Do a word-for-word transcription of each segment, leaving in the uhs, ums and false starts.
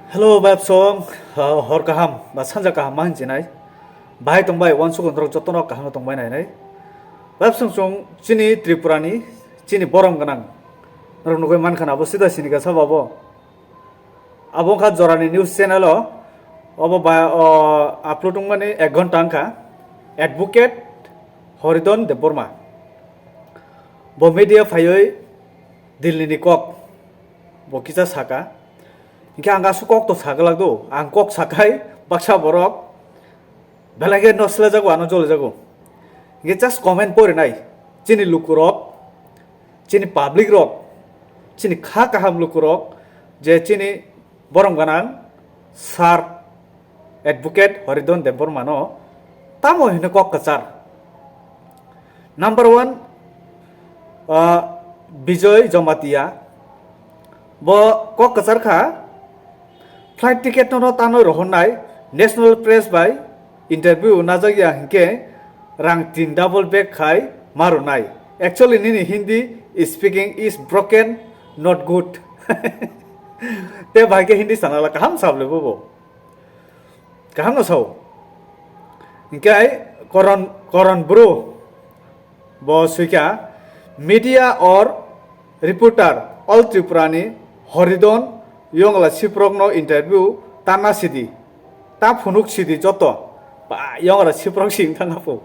Hello, Babsong, uh, hor kaham, ba sanja kaham ma hinjinai. Bahai tongbai, wansuk norok jotono kaham tongbai nai nai. Babsong chung chini Tripura ni, chini borom ganang. Norok nugui mankha na, abo sida sini kasa babo. Abo wngkha jorani news channel o, obo ba, o, upload wngmani ek ghonta wngkha. Advocate Horidon Debbarma. Bo media phaiwi Delhi ni kok, bo kisa saka. Hinkhe ang aswk kok to saglak do, ang kok sakhai baksa borok belai khe no selajago, ano jolijago. Hinkhe just comment porinai, chini lukurok, chini public rok, chini kha kaham lukurok, je chini borom ganang sir Advocate Horidon Debbarma no tamo hino kok kwchar. Number one, uh, Bijoy Jamatia, bo kok kwchar kha, flight ticket no tano rohornai, National Press bai interview najak ya hinkhe rang tin double back khai marunai. Actually nini Hindi speaking is broken, not good. Te bai khe Hindi sanala kaham sable bobo. Kaham no sao. Hinkhe ai Koron, Koron Bru bo suikha, media or reporter all Tripura ni Horidon yongla siprok no interview tana sidi. Ta phunuk sidi joto. Ba yongra siprok sing thang apu.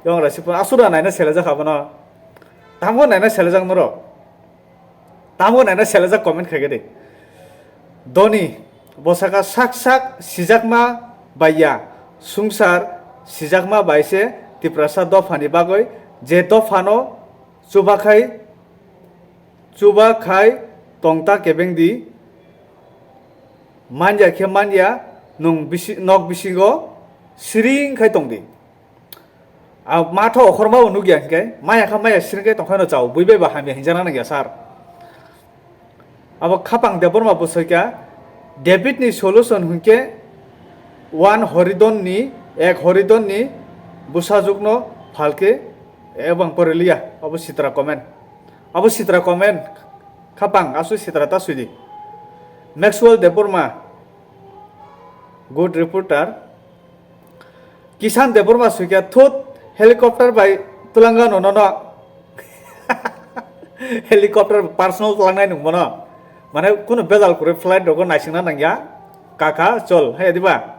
Yongra siprok asura naina selajak abono. Tamo naina selajak norok. Tamo naina selajak comment khaikhe de. Doni, bosaka sak sak sijakma baiya, sungsar sijakma bai se Tiprasa dophani bagwi je dophano chubakhai, chubakhai tongta kebengdi, manya khe manya, nwng bisi-, nok bisingo siring khai tongdi. A matha okhorma bo nukya hinkhe, maya kha maya sirkhe tongkha no chao, bui bai ba hamya hinjana nangya sir. Abo khapang Debbarma bo soikha, David ni solution hinkhe one Horidon ni, ek Horidon ni bwsajwk no phalkhe ebang pore liya, abo sitra comment. Abo sitra comment, khapang aswk sitra ta swidi. Maxwell Debbarma, good reporter. Kisan Debbarma suikha thut helicopter bai twlangano nono. Helicopter personal twlangnai nung bono. Mane kunu bejal kwrwi flight rogo naisingna nangya. Kaka chol hai diba.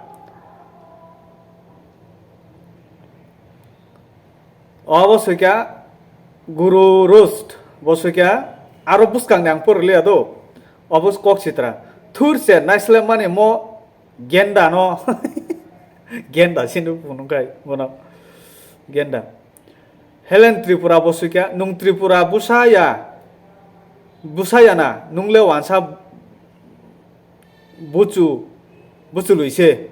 Obo suikha Guru Roast. Bo suikha aro bwskangni ang porliya do. Obo kok sitra. Thur se naisle mani mo Genda no. Genda sinu phunukkhai bono. Genda. Helen Tripura bo suikha, nwng Tripura bwsa ya, bwsa ya na, nwng le wansa buchu, buchului se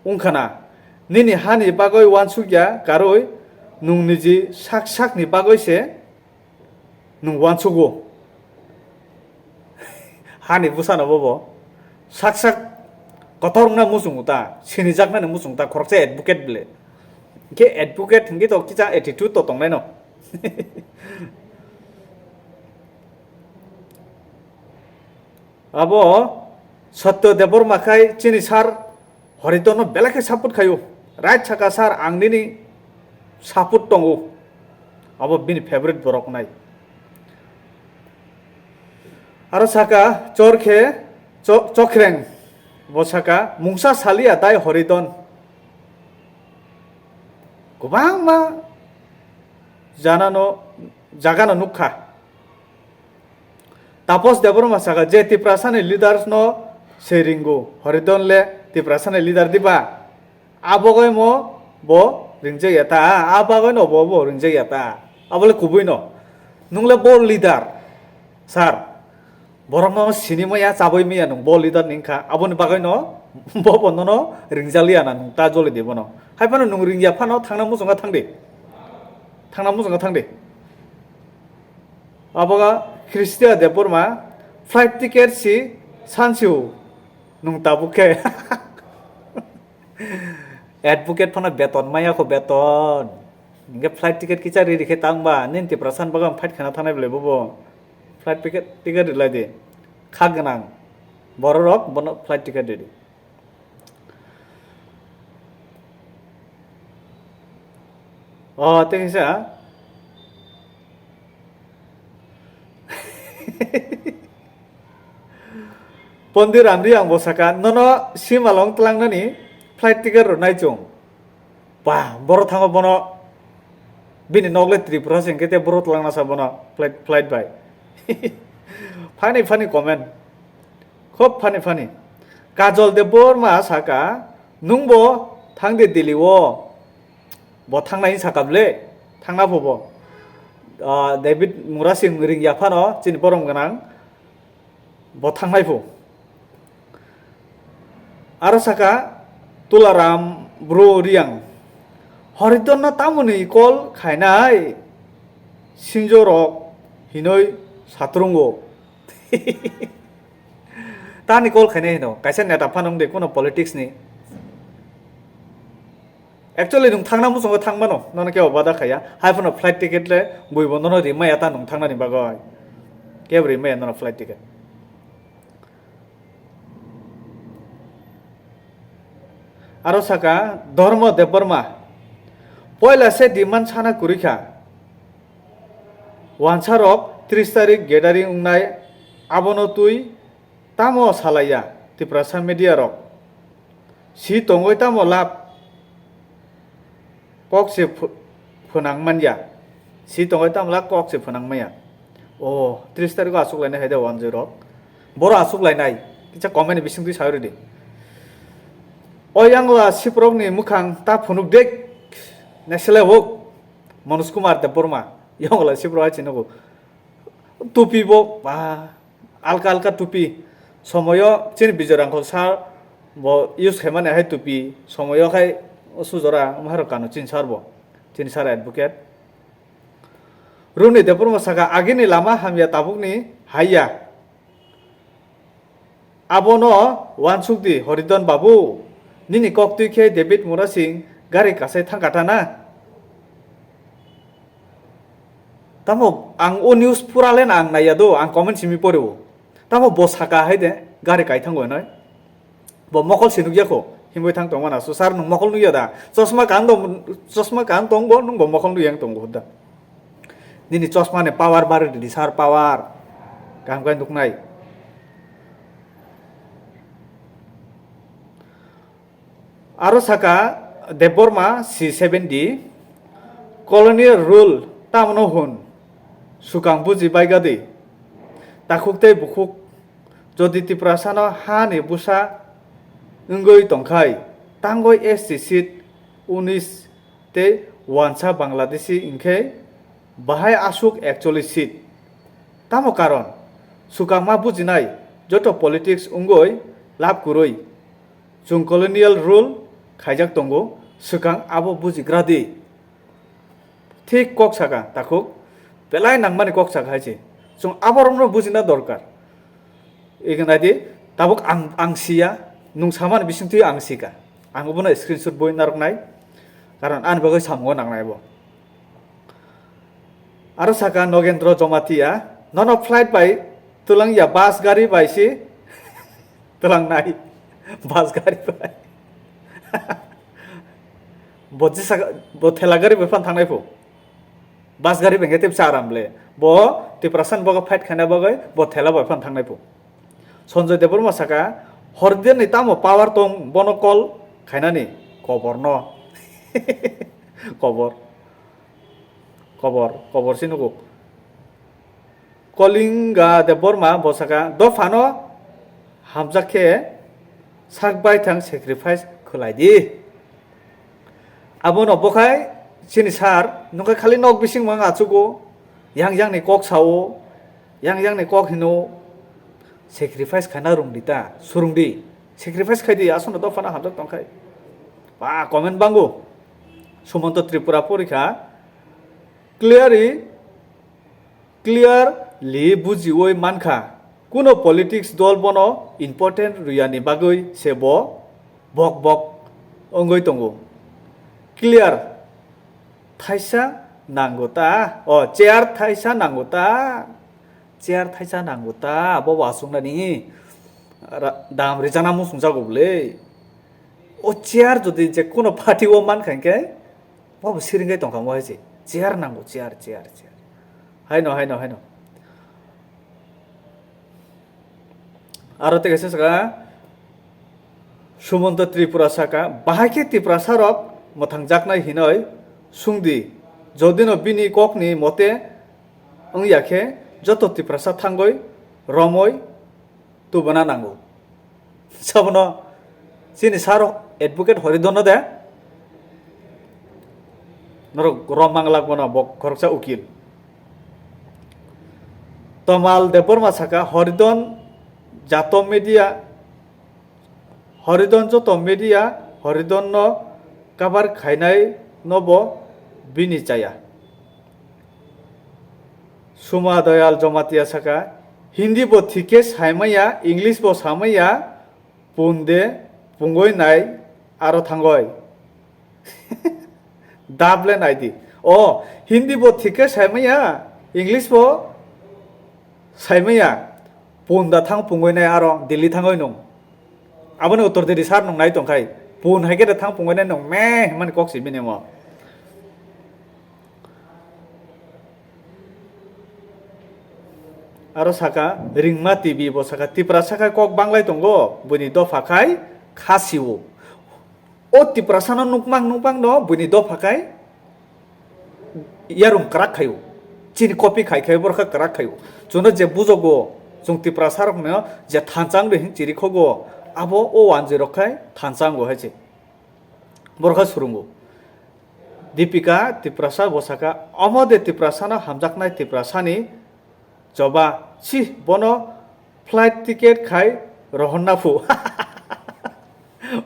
wngkha na. Nini hani bagwi wansuk ya, karwi nwng niji sak sak ni bagwi se nwng uansugo. Hani bwsano bobo sak sak kotor wngna muchungo ta, sinijaknani muchungo ta, khoroksa advocate bile. Hinkhe advocate hinkhe to kisa attitude to tongnaino. Abo Satya Debbarma khai chini sir Horidon no belai khe support khaio. Right saka sir, ang nini support tongo. Abo bini favorite borok nai. Aro saka chor khe cho-, chokreng bo saka mungsa salia dai Horidon. Kwbangma janano, jagano nukha. Tapos Debbarma saka je Tiprasani leaders no se ringo, Horidon le Tiprasani leader diba? A bagwi mo bo ringjak ya ta, a bagwi no bo bo ringjak ya ta. Abo le kubui no. Nwng le bo leader, sir. Borok no sini maya, chabwi maya nwng bo leader ni wngkha. Aboni bagwi no bo bo nono ringjak liya na nwng ta joli de bono. Hai phano nwng ringya phano thangna muchunga thang de. Thangna muchunga thang de. Aboga Christian Debbarma flight ticket si sansiu nwng tabuk khe. Advocate phano beton maya kho beton. Hinkhe flight ticket kisa ri rikhe tangba nini Tiprasa ni bagwi ang fight khana thangnai belai bobo. Flight ticket, ticket rilai di. Kha gwnang. Bororok bono flight ticket ridi. O, tei kaisa. Pondi Ramri ang bo saka, nono simalong tlangnani flight ticket rwnai chwng. Ba, boro thango bono, bini nok le Tripura se, hwnkhe te boro twlangna sa bono flight, flight bai. Funny, funny comment. Khub funny, funny. Kajol Debbarma saka, "Nwng bo thang de Delhi o." Bo thangnai saka ble, thangna pho bo. Ah, David Murasing ring ya phano, chini borom gwnang. Bo thangnai pho. Aro saka Tularam Bru Riang. "Horidon no tamoni call khainai sinjo rok hinoi satrungo." Tani call khainai hino. Kaisa neta phanung de kuno politics ni. Actually, nwng thangna muchungo thangmano, nono kebo bada khaya. Hai phano flight ticket le buibo nono rimaya ta nwng thangnani bagwi. Kebo rimaya nono flight ticket. Aro saka Dharma Debbarma. Poila se demand sana kwrwi kha. Wansarok tris tarik gathering wngnai, abono twi tamo salaiya Tiprasa media rok? Si tongoi tamo lab kok se ph-, phwnang manya? Si tongoi tamo lab kok se phwnang manya? O, tris tarikh o aswk lainai hai de wanjwi rok. Boro aswk lainai. Kisa comment ni bising twi sawi rwdi. O yangla siprok ni mwkhang ta phunuk dek. Nesele wok. Manoj Kumar Debbarma. Yangla siprok hai chinogo. Tupi bo, ba, alka alka tupi. Somoyo chini Bijoy Rangkhol sir bo use khaimani hai tupi. Somoyo khai o sujora maharok kano chini sir bo. Chini sir advocate. Runi Debbarma saka, "Agini lama hamya, tabukni haiya." Abono wansuk di, Horidon babu. Nini kok twi khe David Murasing gari kasai thangkha ta na? Tamo ang o news pura le na ang naiya do, ang comment simi pore o. Tamo bo saka hai de, gari kai thango hinoi. Bo mokol se nukya kho, himwi thang tongmana. So, sir, nwng mokol nukya da? Chosma kan tong, chosma kan tong bo, nwng bo mokol nukya wng tongo da. Nini chosma ni power bari di, sir, power. Kaham khe nuknai. Aro saka Debbarma C seven D, colonial rule tamno hwn, swkang buji baigadi. Takhuk tei bukhuk jodi Tiprasano ha ni bwsa wngwi tongkhai, tangoi S T seat unis tei wansa Bangladeshi wngkhe bahai aswk ekchollish seat. Tamo karon? Swkangma bujinai joto politics wngwi lab kwrwi. Chwng colonial rule khaijak tongo, swkang abo bujigra di. Thik kok saka, takhuk. Belai nangmani kok saka hai se. Chwng aborokno bujina dorkar. Ego nai di, tabuk ang, ang siya, nwng samani bisingtwi ang sika. Ang obono screenshot boi narwknai. Karon ani bagwi samungo nangnai bo. Aro saka Nogendro Jomatia, "Nono flight bai twlang ya, bus gari bai si twlang nai." Bus gari bai. Bo jisa, bo thela gari bai phan thangnai pho. Bus gari bai khe tei bwsa aram le. Bo Tiprasa ni bagwi fight khaina bagwi bo thela bai phan thangnai pho. Sanjay Debbarma saka, "Hordiya ni tamo power tong bono call khainani?" Kobor no. Kobor. Kobor, kobor si nugo. Kalinga Debbarma bo saka, "Dophano hamjak khe sak baithang sacrifice khwlai di." Abono bokhai chini sir, nungkha khali nok bising mang achugo, yang yang ni kok sao, yang yang ni kok hino, sacrifice khaina rung di ta, surung di, sacrifice khai di, aswkno dophano hamjak tongkhai. Ba, comment bango. Sumanto Tripura porikha, clearly, clearly bujiwi mankha, kuno politics dol bono important rwiyani bagwi se bo bok bok wngwi tongo. Clear thaisa nango ta, o, chair thaisa nango ta, chair thaisa nango ta, abo bo aswknani. ra-, dam rijana muchungjago bwle. O chair jodi je kuno party o mankha hinkhe, bo bo siringwi tongkha mo hai se. Chair nango, chair, chair, chair. Haino, haino, haino. Aro tei kaisa saka, Sumonto Tripura saka, bahai khe Tiprasa rok mwthangjaknai hinoi sungdi, jodino bini kokni mote wngya khe joto Tiprasa thangoi romoi tubuna nango. Sabono chini sir advocate Horidon no de norok rom manglak bono bo khoroksa ukil. Tomal Debbarma saka Horidon jato media Horidon joto media Horidon no cover khainai no bo bini chaya. Suma Doyal Jomatia saka, Hindi bo thik khe saimaya, English bo samaya, pun de pungoi nai aro thangoi. Dable nai di. O, Hindi bo thik khe saimaya, English bo saimaya, pun da thang pungoi nai aro Delhi thangoi nung. Aboni uttor diri sir nung nai tongkhai, pun hai khe da thang pungoi nai nung me himani kok si bini mo. Aro saka Ringma T V bo saka Tiprasa khai kok banglai tongo, buini dopha khai khasi o. O Tiprasa no nukmang nukmang no buini dopha khai yarung kwrak khaio. Chini copy khai khai borokha kwrak khaio. Chwngno je bujogo, chwng Tiprasa rokno je thansa wngdi hin chiri khogo, abo o wanjwi rok khai thansa wngo hai se. Borokha swrwngo. Dipika Tiprasa bo saka, omo de Tiprasano hamjaknai Tiprasani choba, si bono flight ticket khai rohorna phu.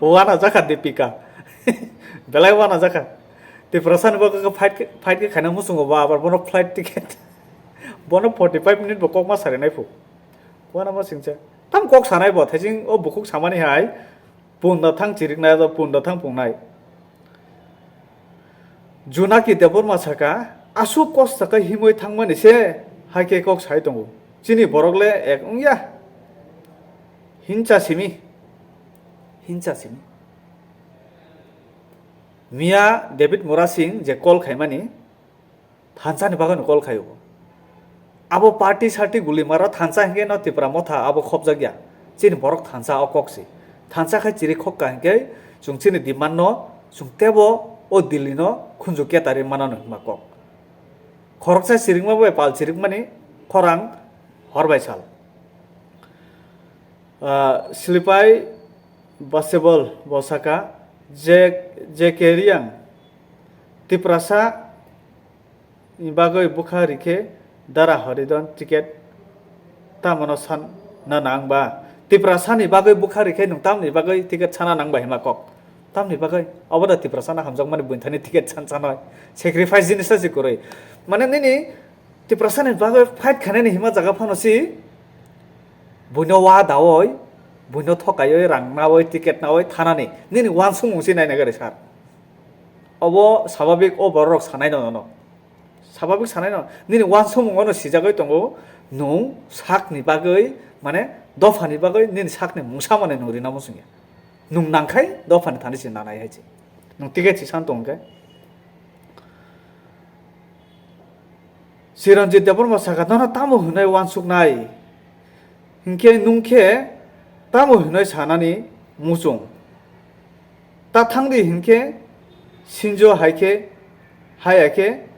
Wana jakha Dipika. Belai wana jakha. Tiprasani bo khe fight khe, fight khe khaina muchungo ba abar bono flight ticket. Bono forty five minute bo kokma sarinai phu. Wana ma singcha. Tam kok sanai bo, thaising o bukhuk samani hai. Punda thang chiriknai, ado punda thang pungnai. Junaki Debbarma saka, aswk kosto khe himwi thangmani se hai khe kok sai tongo. Chini borok le ek wngya. Hincha simi. Hincha simi. Miya David Murasing je call khaimani, thansa ni bagwi no call khaio bo. Abo party sarti guli maro thansa hinkhe no Tipra motha abo khopjak ya. Chini borok thansa o kok si. Thansa khai chiri khok ka hinkhe chwng chini demand no chwng tebo o Delhi no khunju ketari manano hima kok. Khoroksa chirikma bai pal chirikmani khorang hor bai sal. Ah, Slipai Baseball bo saka, J K Riang Tiprasa ni bagwi bwkha rikhe Dara Horidon ticket tamano san na nang ba? Tiprasa ni bagwi bwkha rikhe nwng tamni bagwi ticket sana nang ba hima kok? Tamni bagwi? Obo da Tiprasa na hamjakmani buini thani ticket san sanoi. Sacrifice jinis ta se kwrwi. Mane nini Tiprasa ni bagwi fight khainani hima jaga phano si buino wa daoi, buino thokaioi, rang naoi, ticket naoi thanani. Nini wansukmung si naina gari sir. Obo sababik o borok rok sanai no no. Sababik sanai no. Nini wansukmung ono sijagwi tongo, nwng sakni bagwi, mane dophani bagwi nini sakni mungsa mane nwng rina muchungya. Nwng nangkhai dophani thani se nanai hai se. Nwng ticket se san tong khe. Chiranjit Debbarma saka, "Nono tamo hwnwi wansuknai? Hinkhe nwng khe tamo hwnwi sanani muchung? Ta thangdi hinkhe sinjo hai khe, haya khe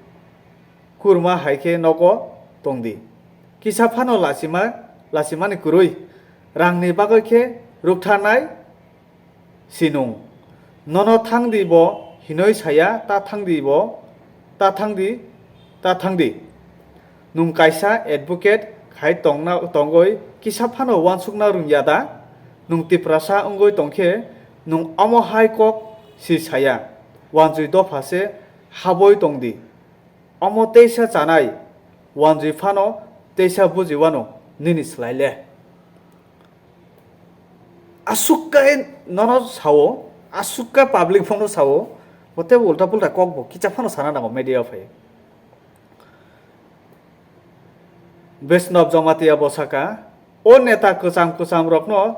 kurma hai khe nogo tongdi. Kisa phano lachima, lachimani kwrwi. Rangni bagwi khe rwktharnai si nwng. Nono thangdi bo hinoi saya, ta thangdi bo, ta thangdi, ta thangdi. Nwng kaisa advocate khai tongna, tongoi kisa phano wansukna rwngya da? Nwng Tiprasa wngoi tongkhe nwng omo hai kok si saya, wanjwi dopha se haboi tongdi. Omo teisa chanai, wanjwi phano teisa buji wano nini slai le." Aswk khe nono sao, aswk khe public phano sao, bo tei ulta pulta kok bo kicha phano sana nango media phai. Vaishnav Jamatia bo saka, "O neta kwcham kwcham rokno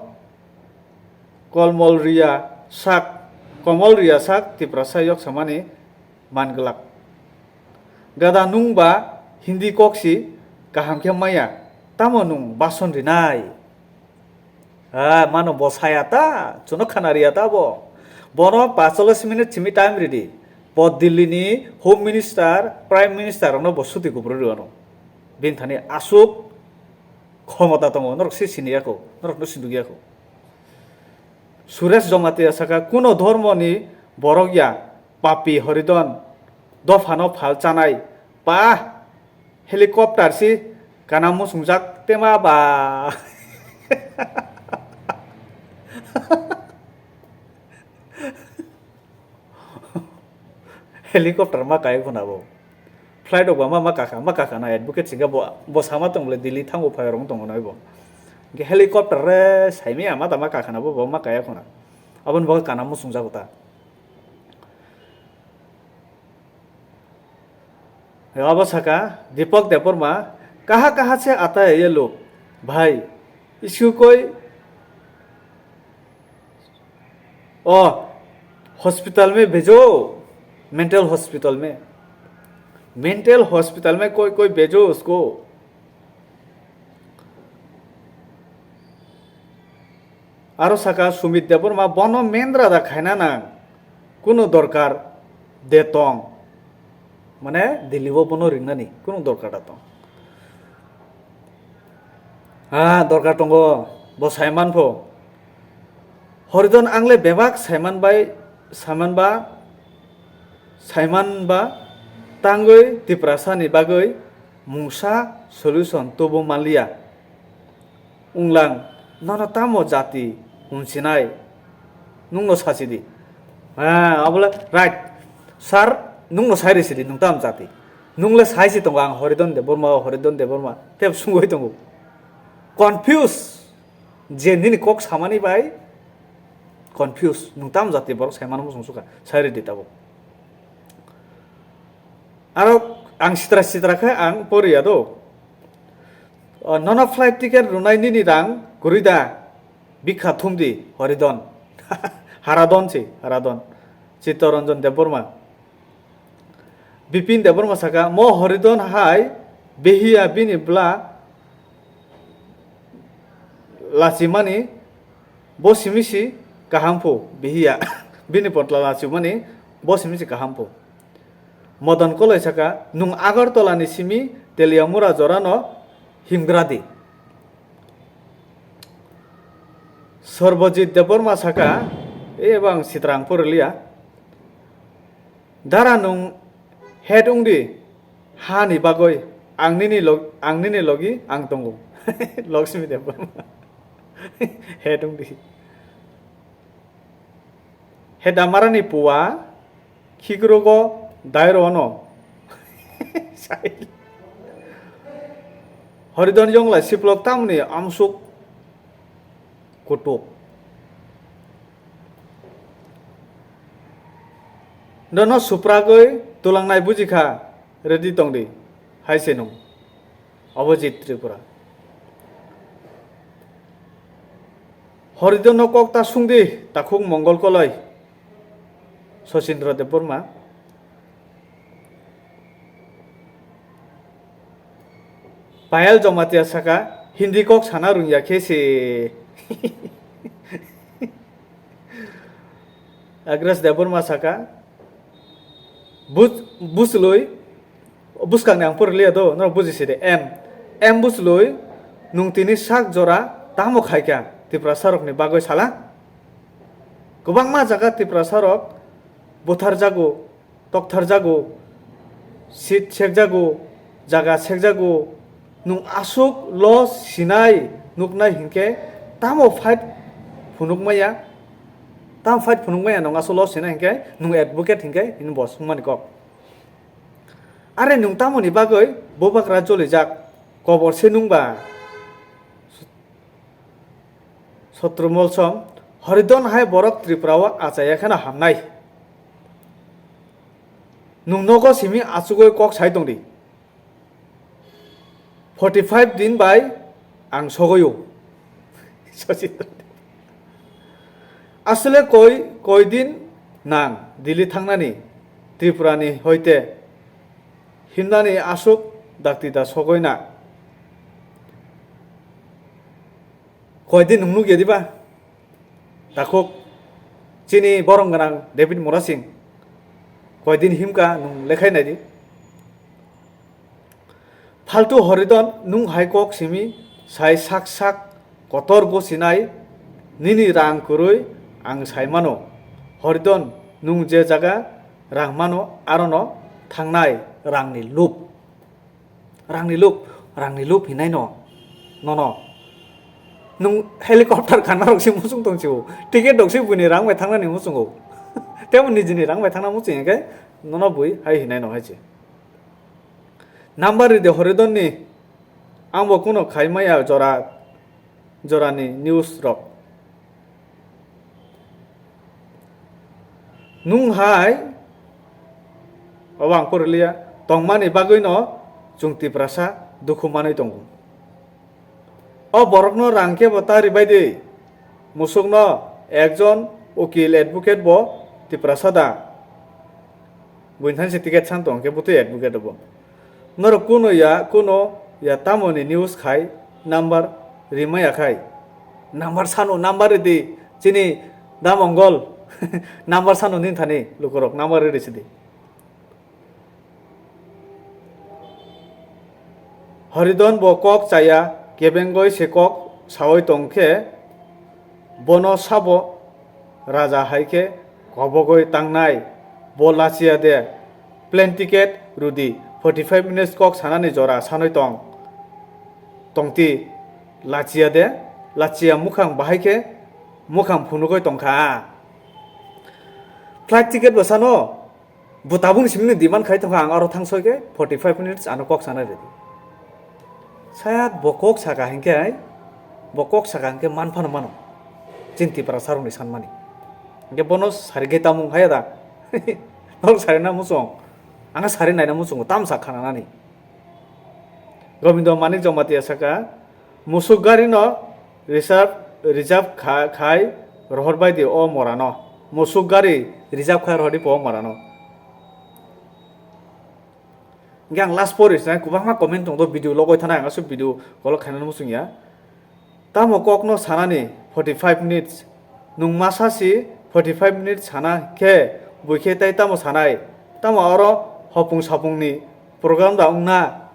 Kolmol riya sak, komol riya sak Tiprasa yok samani man glak. Gada nung ba Hindi kok si kaham khe maya, tamo nung bason rinai? Ah, mano bo saya ta, chuno khana riya ta bo. Bono pasolos minute simi time ridi. Bo Delhi ni Home Minister, Prime Minister rokno bo suti kubru rwano. Bini thani asuk khomota tongo, norok se sini yako, norok no sindugi yako. Suresh Jamatia saka, kuno dhormo ni borok ya, papi Horidon, dophano phal chanai, pa helicopter si kana musungjak tema ba. Helicopter ma kaya khuna bo. Flight rok ba ma, ma kaka, ma kaka na advocate singka bo, bo sama tong bole Delhi thango phai rong tong nai bo. Ke helicopter re saimi ama ta ma kaka na bo, bo ma kaya khuna. Abon bo kana musungjak ta. Abo saka, Deepak Debbarma, "कहाँ कहाँ से आता है ये लोग? भाई, इसको कोई, ओ, हॉस्पिटल में भेजो, मेंटल हॉस्पिटल में, मेंटल हॉस्पिटल में कोई, कोई भेजो उसको।" Aro saka Sumit Debbarma, "Bono mendra da khaina nang, kunu dorkar de tong." Mane Delhi o bono ringnani kunu dorkar da tong. Ha, dorkar tongo, bo saiman pho. Horidon angle bebak saiman bai, saiman ba, saiman ba tangwi Tiprasa ni bagwi mungsa solution tubu manliya. Wnglang, nono tamo jati hunsinai? Nwngno sachidi. Ha, abole right. Sir, nwngno sai risidi, nwng tamo jati? Nwngla saisi tongo ang Horidon Debbarma, Horidon Debbarma. Tep sungwi tongo. Confuse. Je nini kok samani bai confuse. Nwng tamo jati borok saimano muchung suka. Sai ridi tabuk. Aro ang sitra sitra khe ang poriya do. O, nono flight ticket rwnai nini rang kwrwi da? Bikha thumdi, Horidon. Haradon si, Haradon. Chittaranjan Debbarma. Bipin Debbarma saka, "Mo Horidon hai behiya bini bla lachimani bo simi si kaham phu, behiya." Bini potla lachimani bo simi si kaham phu. Modan Koloi saka, "Nwng Agartala ni simi Teliamura jorano himgradi." Sorbojit Debbarma saka, "E bang sitrang poriliya. Dara nwng head wngdi, ha ni bagwi ang nini log-, ang nini logi ang tongo." Laxmi Debbarma. Head wngdi. Hedamarani puwa khikrogo dairo ono. Sai. Horidon yonglai siplok tamni amsuk kutuk. Nono supragwi tulangnai bujikha, ready tongdi, hai se nung. Abhijit Tripura. Horidon no kok ta sungdi, takhuk Mongol Koloi, Sachindra Debbarma. Payal Jamatia saka, "Hindi kok sana rungya khe se." Agres Debbarma saka, Bus-, buslui, buskangni ang poriliya do, norok bujisi de. M, M buslui, nwng tini sak jora tamo khaikha Tiprasarokni bagwi sala? Kwbangma jaga Tiprasarok butharjago, toktharjago, seat sekjago, jaga sekjago, nwng aswk loss sinai nuknai hinkhe tamo fight phunukmaya? Tamo fight phunukmaya nwng aswk loss sinai hinkhe nwng advocate hinkhe hini bo swngmani kok. Are nwng tamoni bagwi bubagra jolijak kobor se nwngba? Sotro Molsom, Horidon hai borok Tripura o achaiya kheno hamnai. Nwng nogo simi achugwi kok sai tongdi. Forty five din bai ang sogoio. Sachindra. Aswle koi, koi din nang Delhi thangnani Tripurani hoite himnani aswk dakti da sogwi na? Koi din nwng nukya diba? Takhuk chini borom gwnang David Murasing koi din himkha nwng lekhai naidi. Phaltu Horidon, nwng hai kok simi sai sak sak kotor gosinai, nini rang kwrwi ang sai mano. Horidon, nwng je jaga rang mano arono thangnai rangni lup. Rangni lup, rangni lup hinai no, nono. Nwng helicopter khanarok se muchung tong sio, ticket rok se buini rang bai thangnani muchungo. Temo nijini rang bai thangna muchung khe nono bui hai hinai no hai se. Number ride Horidon ni, ang bo kuno khai maya jora, jorani news rok. Nwng hai, obo ang poriliya, tongmani bagwino chwng Tiprasa dukhu manwi tongo. O borokno rang khe bo ta ribai di. Musukno ekjon ukil, advocate bo Tiprasa da? Buini thani se ticket san tong khe bwtwi advocate bo. Norok kuno ya, kuno ya tamoni news khai number rimaya khai. Number sano, number ridi. Chini da Mongol number sano nini thani lukurok number ridi sidi. Horidon bo kok chaya, kebengoi se kok sawi tong khe, bono sabo raja hai khe kobogoi tangnai, bo lachiya de, plane ticket rudi, forty five minutes kok sanani jora sanwi tong, tongti, lachiya de, lachiya mukhang bahai khe mukhang phunugoi tongkha. Flight ticket bo sano, bo tabukni simi demand khai tongkha, ang aro thang soi khe forty five minutes ano kok sana redi. Sayad bo kok saka hinkhe, bo kok saka hinkhe man phano mano. Chini Tiprasa rokni sanmani. Hinkhe bono sari khe tamung haya da. Nok sari na muchung. Ang sari naina muchungo, tamsa khananani. Gobindo Manik Jamatia saka, musuk gari no reserve, reserve kha-, khai rohor bai di o mora no. Musuk gari reserve khai rohor di po o mora no. Hinkhe ang last pori sinai kwbangma comment tong do, video logoi thana ang aswk video kolok khainani muchung ya. Tamo kokno sanani forty five minutes, nwng masa si forty five minutes sana khe bui khe tei tamo sanai? Tamo oro hopung sapungni program da wngna?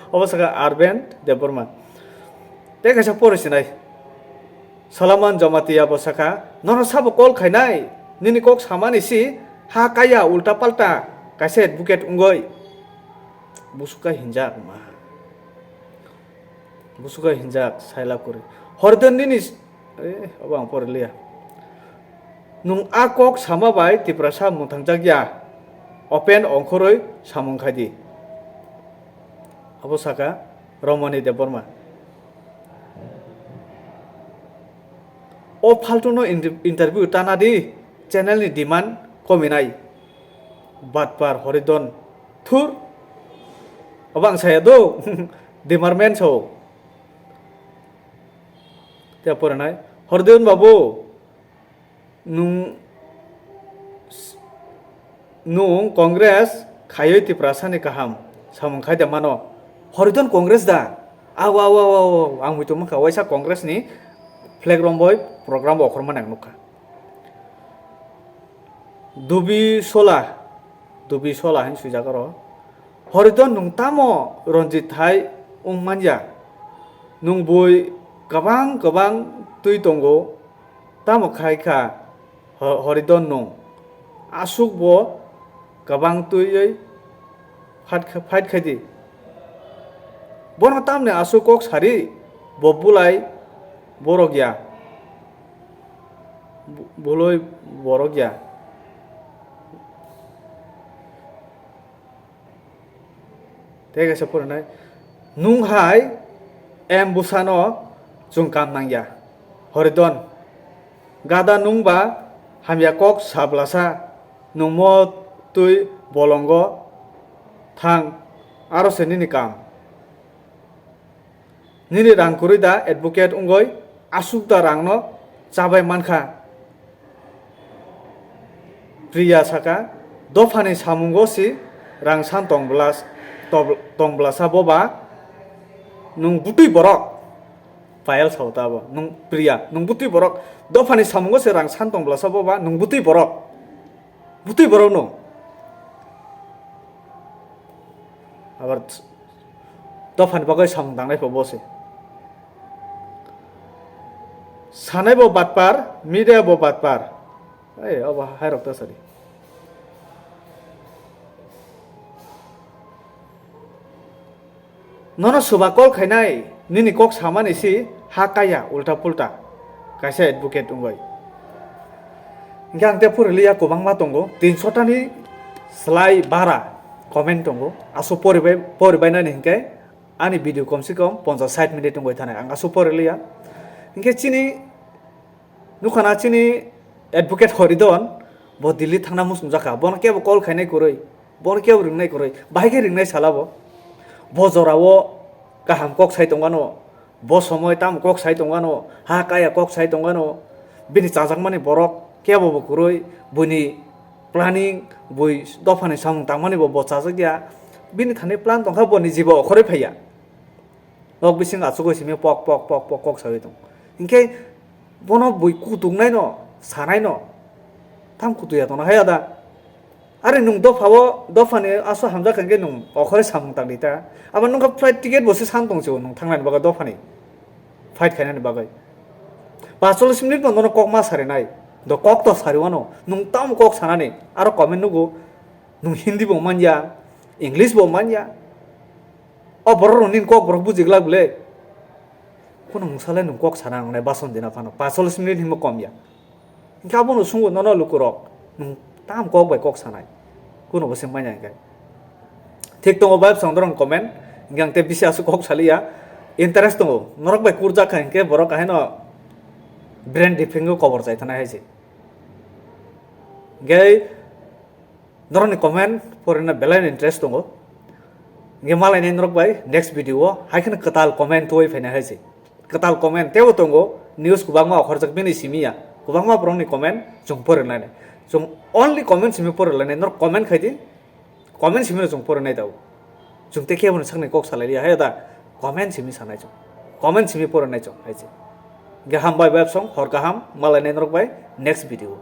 Obo saka Arben Debbarma. Tei kaisa pori sinai. Salaman Jamatia bo saka, nono sabo call khainai, nini kok samani si ha kaya ulta palta kaisa advocate wngoi. Busuka hinjak ma. Busuka hinjak saila kuri. Horde nini s-, eh, obo ang pori liya. Nwng a kok sama bai Tiprasa mwthangjakya. Open ongkhorwi samung khai di. Abo saka Romani Debbarma. O phaltuno inter-, interview tana di, channel ni demand kominai. Batpar Horidon thur. Obo ang saya do. Demarment so. Te poranai. Horidon babu. Nwng, nwng Congress khaiwi Tiprasani kaham samung khai da mano. Horidon Congress da? Aw, aw, aw, aw, aw, ang muitu mankha, waisa Congress ni flag romwi program bo okhormani ang nukha. Dubi Sola, Dubi Sola hin swijak oro. Horidon nwng tamo Ranjit hai wng manya? Nwng bui kwbang kwbang twi tongo, tamo khai kha Ho-, Horidon nwng? Aswk bo kwbang twiwi fight kha-, fight khai di. Bono tamni aswk kok sari, bo bulai borok ya. Bu-, buloi borok ya. Tei kaisa phorinai, nwng hai em bwsano chwng kam nangya. Horidon, gada nwng ba hamya kok sablasa, nwng mo twi bolongo thang, aro se nini kam. Nini rang kwrwi da advocate wngwi Aswk da rangno chabai mankha. Priya saka, dophani samungo si rang san tong bwla-, tob-, tong bwlasa boba, nwng bwtwi borok. Payal sao ta bo, nwng Priya, nwng bwtwi borok. Dophani samungo se rang san tong bwlasa boba, nwng bwtwi borok. Bwtwi borok nwng. Abar dophani bagwi samung tangnai pho bo se. Sanai bo batpar, media bo batpar. Ei, obo hairok ta sadi. Nono suba call khainai, nini kok samani si ha kaya ulta pulta. Kaisa advocate wngwi. Hingke ang te puriliya kwbangma tongo, tinsho tani slai bara comment tongo. Aso poribai, poribainani hingke ani video komsi kom ponchas sait minute wngwi thanai. Ang aso poriliya. Hingke chini Nukhana chini advocate Horidon, bo Delhi thangna muchungjakha. Bono kebo call khainai kwrwi, bono kebo ringnai kwrwi, bahai khe ringnai sala bo. Bo jorao kaham kok sai tongwano, bo somoi tamo kok sai tongwano, ha kaya kok sai tongwano, bini chajakmani borok kebo bo kwrwi, buini planning, bui dophani samung tangmani bo, bo chajakya, bini thani plan tongkha, boni jibo okhorwi phaiya. Nok bising achugwi simi pok, pok, pok, pok, kok sawi tong. Hinkhe bono bui kutuknaino, sanaino, tam kutuya tongna hai ada. Are nwng dophao, dophani aso hamjak hinkhe nwng okhore samung tangdi ta. Abo nwngkha flight ticket bo se san tongsibo nwng thangnani bagwi dophani. Fight khainani bagwi. Paanchchollish minute no nono kok ma sarinai. Do kok to sariwano. Nwng tam kok sanani. Aro comment nugo. Nwng Hindi bo manya. English bo manya. O borok rok nini kok borok buji glak bwle. Kono mungsa le nwng kok sana nangnai bason dina phano. Paanchchollish minute hinmo kom ya. Hinkhe abono sungo nono lukurok. Nwng tam kok bai kok sanai. Kono bo se manya hinkhe. Thik tongo bai bwsang dorong comment. Hinkhe ang te bisi aswk kok saliya. Interest tongo. Norok bai kurjak kha hinkhe borok ahaino brain deep hingo kobor chai thanai hai se. Hinkhe Norokni comment porina belai no interest tongo. Hinkhe malainai norok bai next video o hai kheno kwtal comment tubui phaina hai se. Kwtal comment teibo tongo, news kwbangma okhorjak bini simi ya. Kwbangma borokni comment chwng porinai. Chwng only comment simi porilainai. Norok comment khai di. Comment simi no chwng porinai tao. Chwng tei kebo no sakni kok salai liya hai da. Comment simi sanai chwng. Comment simi porinai chwng hai se. Hinkhe hambai bai bwsong hor kaham malainai norok bai next video o.